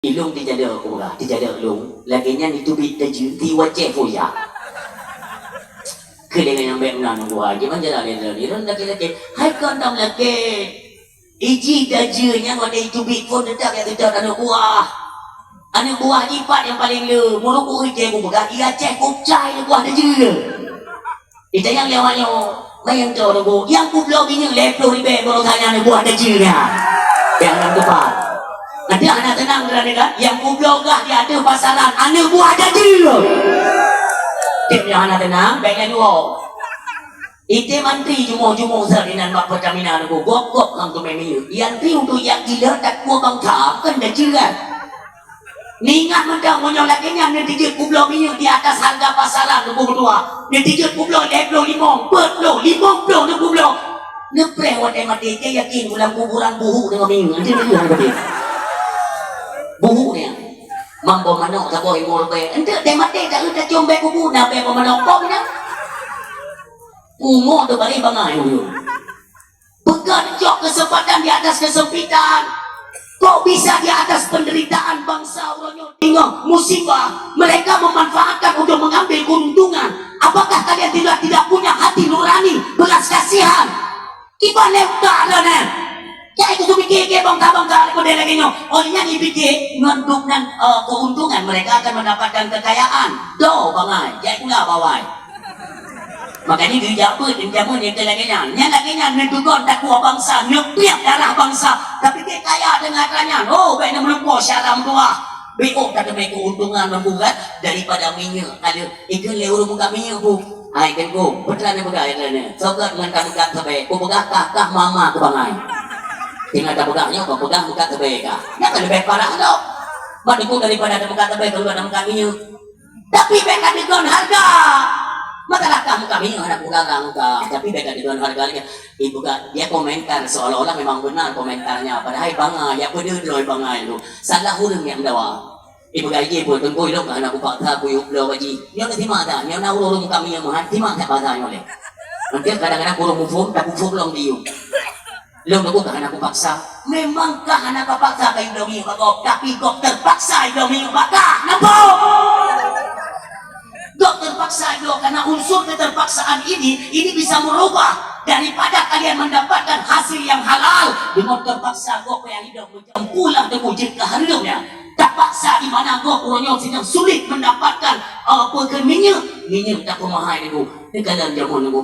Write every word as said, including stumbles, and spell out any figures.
Ilong teujalok, aku peugah, teujalok lôn. Lagèe nyan itu bit tajeu, ti waceh foya. Keu lagèe nyang bèk meunan, aku peugah. Gimana jalan dia, dia, dia, laki-laki. Hai kandang laki. Iji tajeu nyan watèe itu bit phôn tetap ya tetap aneuk buah. Aneuk buah jipat nyang paleng le. Muru ku ije ku peugah, iya ceh ku cai aneuk buah tajeu. Itanyong lé awak nyoe, "Manyang cok Teungku, nyang kubloe minyeuk lhèe ploh ribèe baroesa nyan buah tajeu nyan." Nyang nan teumpat. Adak hana teunang keunan kan? Nyang kubloe gah di ateueh pasaran, aneuk buah tajeu. Tiep nyoe hana teunang, bèk nyan woe. Ite mantri jumoh-jumoh sa inan bak Pertamina Teungku, gop-gop ngon teumè minyeuk. Nyang tri untuk nyang gila takwa bangsa, kan tajeu kan? Ingat mantong meunyoe lagèe nyan neutijeuet kubloe minyeuk di atas harga pasaran Teungku meutuah. Neutijeuet kubloe lhèe ploh limong, peuet ploh, limong ploh neukubloe. Neupreh watèe maté, keu yakin u lam kuburan buhu deungon minyeuk. Nanti dulu yang betul. Buhu ni. Mambo manok saboh limong ribèe. Enteuk teuh maté tak eu tacom bèe kubu, na bèe manok kong nyan. Umu tu balik bangai dulu. Bukan cok kesempatan di atas kesempitan. Kok bisa di atas penderitaan bangsa uroe nyoe teungoh musibah, mereka memanfaatkan untuk mengambil keuntungan? Apakah kalian tidak, tidak punya hati nurani, belas kasihan? Kiban lé utak droeneuh. Cai keu seumiké-miké bangsa-bangsa lé model lagèe nyoe. Oh, nyan jipike ngon dum nan, eh, keuntungan mereka akan mendapatkan kekayaan. Do bangai, jai pula bawai. Makanya geujak beuet jameun nyang lagèe nyan. Nyang lagèe nyan neudugon takwa bangsa, neupiep darah bangsa. Tapi keu kaya teungoh atra nyan, oh, bèk neumeulumpoe syara meutuah. Bèk oh ka teumè keuntungan meuburat daripada minyeuk. Aduh, ikheun lé ureueng muka minyeuk bu. Hai Teungku, peue teuma neupeugah lagèe nyan. Soe gèt ngon ka meukat sabé, kupeugah kah, kah mama kubangai. Tinggai tapeugah nyoe, kupeugah meukat sabé kah. Nyan ka leubeh parah lom. Ban Teungku daripada tameukat sabé, keuluar tameukat minyeuk. Tapi bèk ka digon hareuga. Masalah kah meukat minyeuk hana kularang kah. Tapi bèk ka digon hareuga lagèe. Ibu ka, dia komentar seolah-olah memang benar komentarnya. Padahai bangai, ya peudeuh droe bangai tu. Salah ureueng nyang meudawa. Ibu gaji pun Teungku ilong hana kupaksa kuyue bloe gaji. Nyoe na sima dah, nyoe na ureueng kami nyang meuhan, sima that bahasa nyoe lé. Nanti kadang-kadang kureueng muphom, tapuphom lom diyum. Lôn Teungku ka hana kupaksa. Memang ka hana kapaksa kayue bloe minyeuk bak gob, tapi gob terpaksa bloe minyeuk bak kah. Nampak? Gob terpaksa bloe karena unsur keterpaksaan ini, ini bisa merubah daripada kalian mendapatkan hasil yang halal. Deungon terpaksa gob nyang hidup Pulang teupeu jeuet keu hareuem nyan. Tapaksa di mana gob uroe nyoe sidang sulit mendapatkan, eh, peue kheun minyeuk, minyeuk tapeumahai Teungku. Teukalon jameun Teungku.